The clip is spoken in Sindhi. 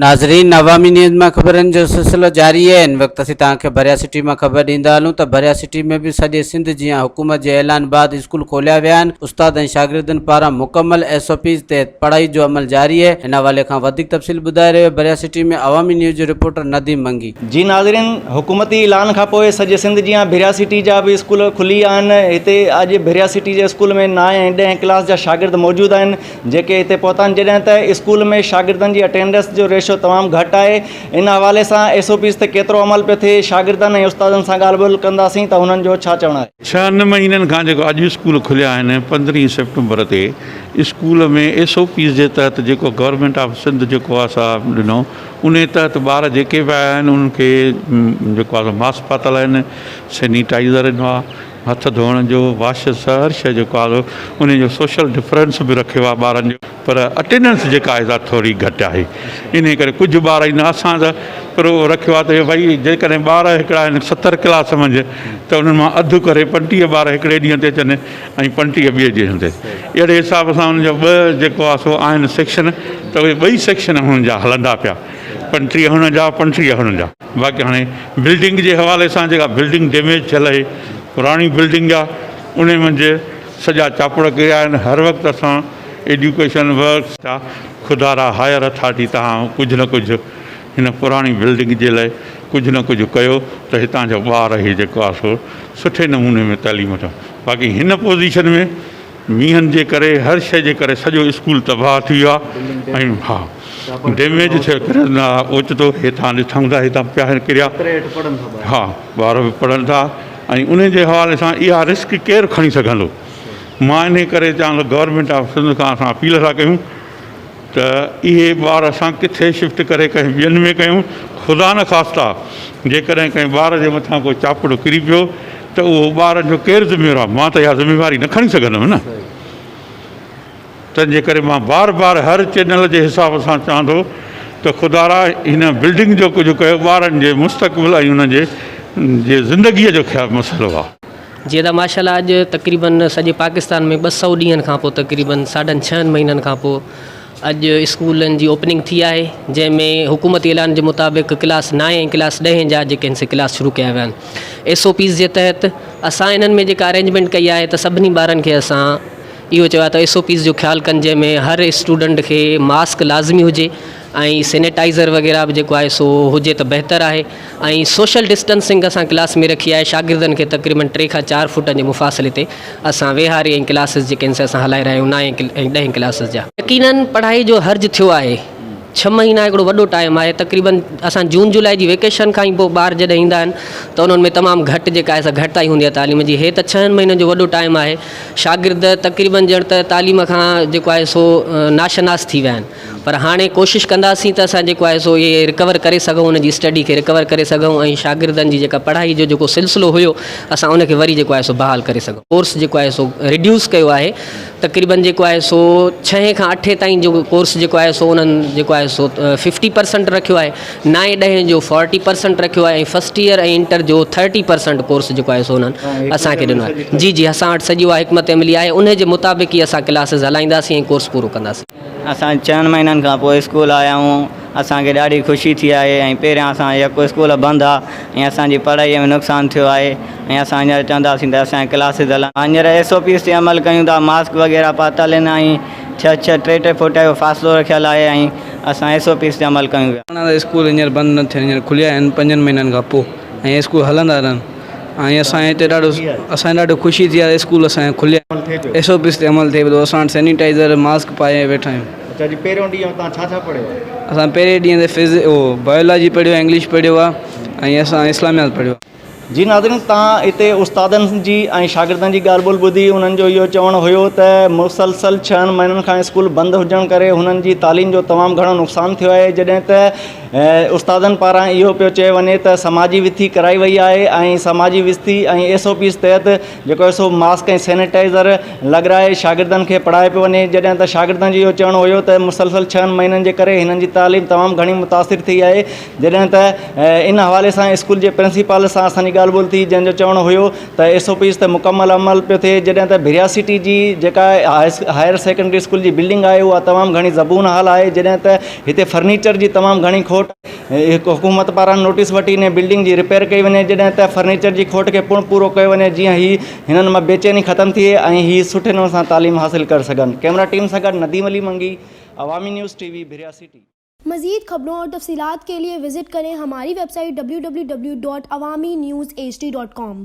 ناظرين عوامي نيوز مان خبرن جو سلسلو جاري آهي هن وقت اسين توهان کي ڀريا سٽي مان خبر ڏيندا هلون ته ڀريا سٽي ۾ به سڄي سنڌ جيان حڪومت جي اعلان بعد اسڪول کوليا ويا آهن استاد ۽ شاگردن پاران مڪمل ايس او پيز تحت پڙهائي جو عمل جاري آهي ان حوالي کان وڌيڪ تفصيل ٻڌائي رهيو آهي ڀريا سٽي ۾ عوامي نيوز جو رپورٽر نديم منگي. جي ناظرين حڪومتي اعلان کان پوء سڄي سنڌ جيان ڀريا سٽي جا به اسڪول کلي ويا آهن هتي اڄ ڀريا سٽي جي اسڪول ۾ نائين ۽ ڏهين ڪلاس جا شاگرد موجود آهن جيڪي هتي پهتا آهن جڏهن ته اسڪول ۾ شاگردن جي اٽينڊنس جو ريشو تمام گهٽ آهي ان حوالي سان ايس او پيز تي ڪيترو عمل پيو ٿئي شاگردن ۽ استادن سان ڳالهه ٻولهه ڪنداسين ته هنن جو ڇا چوڻ آهي. ڇهن مهينن کان جيڪو اڄ اسڪول کليا آهن پندرهين سيپٽمبر تي اسڪول ۾ ايس او پيز جي تحت جيڪو گورنمينٽ آف سنڌ جيڪو آهي سا ڏنو انهي تحت ٻار جيڪي به آيا آهن انهن کي جيڪو آهي سو ماسڪ پاتل آهن سينيٽائيزر ڏنو آهي هٿ ڌوئڻ جو واش هر شيء جيڪو آهي سو انهي جو سوشل ڊفرنس به رکيو آهي ٻارن جو پر اٽينڊنس جيڪا آهي سا ٿوري گهٽ آهي انهي ڪري ڪجهه ٻار ايندا اسان ته پر اهو رکيو آهي ته ڀئي جيڪڏهن ٻار هڪڙا آهن ستر ڪلاس منجهه ته انهن مان اڌ ڪري پنٽيهه ٻار هڪڙي ڏينهن تي اچن ۽ پنٽيهه ٻئي ڏينهن تي اهڙي حساب سان انهن جا ٻه جيڪو آهي سو آهن سيڪشن ته اهي ٻئي سيڪشن انهن جا هلندا پيا پنٽيهه هن جا پنٽيهه هن جا. باقي هاڻي بلڊنگ جي حوالي سان جيڪا بلڊنگ ڊيميج ٿيل آهي پراڻي بلڊنگ آهي انهي منجهه سڄا چاپڙ ڪريا آهن هر وقت اسان ايڊيوڪيشن ورڪس جا خدارا هائر اٿارٽي تهان ڪجهه نه ڪجهه هن پراڻي بلڊنگ جي لاء ڪجهه نه ڪجهه ڪيو ته هتان جو ٻار هي جيڪو آهي سو سٺي نموني ۾ تعليم وٺن باقي هن پوزيشن ۾ مينهن جي ڪري هر شيء جي ڪري سڄو اسڪول تباهه ٿي ويو آهي ۽ ها ڊيميج ٿيل ڪري نه اوچتو هتان ڏٺائون ٿا هتان پيا آهن ڪريا ها ٻار به پڙهن ٿا ۽ ان جي حوالي سان اها رسڪ ڪير کڻي سگهندو مان ان ڪري چوان ٿو گورنمينٽ آف سنڌ کان اسان اپيل ٿا ڪيون ته اهي ٻار اسان ڪٿي شفٽ ڪري ڪنهن ٻين ۾ ڪيون، خدا نخواسته جيڪڏهن ڪنهن ٻار جي مٿان ڪو چاپڙو ڪري پيو ته اهو ٻار جو ڪير ذميوار آهي، مان ته اها ذميواري نه کڻي سگهندم نه، تنهن جي ڪري مان بار بار هر چينل جي حساب سان چوان ٿو ته خدارا هن بلڊنگ جو ڪجهه ڪيو، ٻارن جي مستقبل ۽ انهن جي جي زندگيء جو خيال مسئلو آهي. جيئن ته ماشاء الله اڄ تقريبن سڄي پاڪستان ۾ 200 ڏينهن کان پوء تقريبن ساڍن ڇهن مهينن کان پوء اڄ اسڪولن جي اوپننگ ٿي آهي جنهن ۾ حڪومتي اعلان جي مطابق ڪلاس نائين ۽ ڪلاس ڏهين جا جيڪي آهن سي ڪلاس شروع ڪيا ويا آهن ايس او پيز جي تحت اسان انهن ۾ جيڪا ارينجمينٽ ڪئي آهي ته سڀني ٻارن کي اسان اهو چيو آهي ته ايس او پيز جو خيال ڪن جنهن ۾ هر اسٽوڊنٽ کي ماسڪ لازمي هجي ۽ سينيٽائيزر وغيره به جيڪو آهي سو هجي ته بهتر آهي ۽ سوشل ڊسٽنسنگ اسان ڪلاس ۾ رکي آهي شاگردن کي تقريبن ٽي کان چار فوٽن جي مفاصلي تي اسان ويهاري ۽ ڪلاسز جيڪي آهن سي اسان هلائي رهيا آهيون نائين ۽ ڏهين ڪلاسز جا. يقينن پڙهائي جو حرج ٿيو آهي ڇهه مهينا هڪڙو وڏو ٽائيم آهي تقريبن اسان جون جولاء جي ويڪيشن کان ئي پوء ٻار جڏهن ايندا آهن ته انهن ۾ تمام گهٽ جيڪا آهي سا گهٽتائي هوندي آهي تعليم جي هي ته ڇهن مهينن جو وڏو ٽائيم آهي شاگرد تقريبن ڄڻ ته تعليم کان جيڪو آهي سو ناشناس ٿي ويا آهن پر هاڻي ڪوشش ڪنداسين ته اسان جيڪو آهي سو اهي رڪور ڪري سگهون ان جي اسٽڊي کي رڪور ڪري سگهون ۽ شاگردن جي جيڪا پڙهائي جو جيڪو سلسلو هيو اسان ان کي وري جيڪو آهي سو بحال ڪري سگهون ڪورس جيڪو آهي سو ريڊيوس ڪيو آهي تقريبن جيڪو آهي سو ڇهين کان اٺين تائين جو ڪورس جيڪو آهي سو انهن جيڪو آهي سو ففٽي پرسنٽ رکيو آهي نائين ڏهين جو فورٽي پرسنٽ رکيو آهي ۽ فرسٽ ايئر ۽ انٽر جو ٿرٽي پرسنٽ ڪورس جيڪو آهي سو انهن اسان کي ڏنو آهي جي جي اسان وٽ سڄي اها حڪمت عملي آهي ان جي مطابق ئي اسان ڪلاسز هلائينداسين ۽ ڪورس پورو ڪنداسين. اسان چئن مهينن کان پوء اسڪول آيا آهيون اسان کي ڏاڍي خوشي ٿي آهي ۽ پهريان اسان يڪو اسڪول بند ها ۽ اسان جي پڙهائي ۾ نقصان ٿيو آهي ۽ اسان هينئر چونداسين ته اسان جا ڪلاسز هلن هينئر ايس او پيز تي عمل ڪيون ٿا ماسڪ وغيره پاتل آهن ۽ ڇهه ڇهه ٽي ٽي فوٽ جو فاصلو رکيل آهي ۽ اسان ايس او پيز تي عمل ڪيون پيا. پاڻ اسڪول هينئر بند نه ٿين هينئر کليا آهن پنجن مهينن کان پوء ۽ اسڪول هلندا رهن. ۽ اسان هتي ڏاڍو اسان کي ڏاڍو خوشي ٿي آهي اسڪول اسان جا کليا آهن ايس او پيز تي عمل ٿئي پيو اسان وٽ سينيٽائزر ماسڪ پائي ويٺا آهيون. اچا جي پهريون ڏينهن توهان ڇا ڇا پڙهيو آهي؟ اسان پهرين ڏينهن تي فز اهو بائيولاجي پڙهيو آهي انگلش پڙهيو آهي ۽ اسان اسلاميات پڙهيو آهي. جي ناظرين توهان هتي استادن جي ۽ شاگردن جي ڳالهه ٻولهه ٻڌي انهن جو اهو چوڻ هيو ته مسلسل ڇهن مهينن کان اسڪول بند هجڻ ڪري هنن جي تعليم جو تمام گهڻو نقصان ٿيو آهي جڏهن ته استادن پاران اهو پيو چيو وڃي ته سماجي وٿي ڪرائي وئي آهي ۽ سماجي وٿي ۽ ايس او پيز تحت جيڪو آهي سو ماسڪ ۽ سينيٽائيزر لڳرائي شاگردن کي پڙهايو پيو وڃي جڏهن ته شاگردن جو اهو چوڻ هيو ته مسلسل ڇهن مهينن جي ڪري هنن جي تعليم تمام گهڻي متاثر ٿي آهي جڏهن ته ان حوالي سان اسڪول جي پرنسپال سان اسان جي ڳالهه ٻولهه ٿي جنهن جو چوڻ هيو ته ايس او پيز تي مڪمل عمل پيو ٿئي جڏهن ته ڀريا سٽي جي جيڪا هائر سيڪنڊري اسڪول جي بلڊنگ آهي اها تمام گهڻي زبون حال آهي جڏهن ته هتي فرنيچر جي تمام گهڻي کوٽ حڪومت پاران نوٽيس وٺي انهي بلڊنگ جي رپيئر ڪئي وڃي جڏهن ته فرنيچر جي کوٽ کي پڻ پورو ڪيو وڃي جيئن هي هنن مان بيچيني ختم ٿئي ۽ هي سٺي نموني سان تعليم حاصل ڪري سگهن ڪئميرا ٽيم سان گڏ Nadeem Ali Mangi Awami news T V Bhiria city. مزيد خبرون اور تفصيلات کے لئے وزٹ کریں ہماری ویب سائٹ www.awamiNewsHD.com.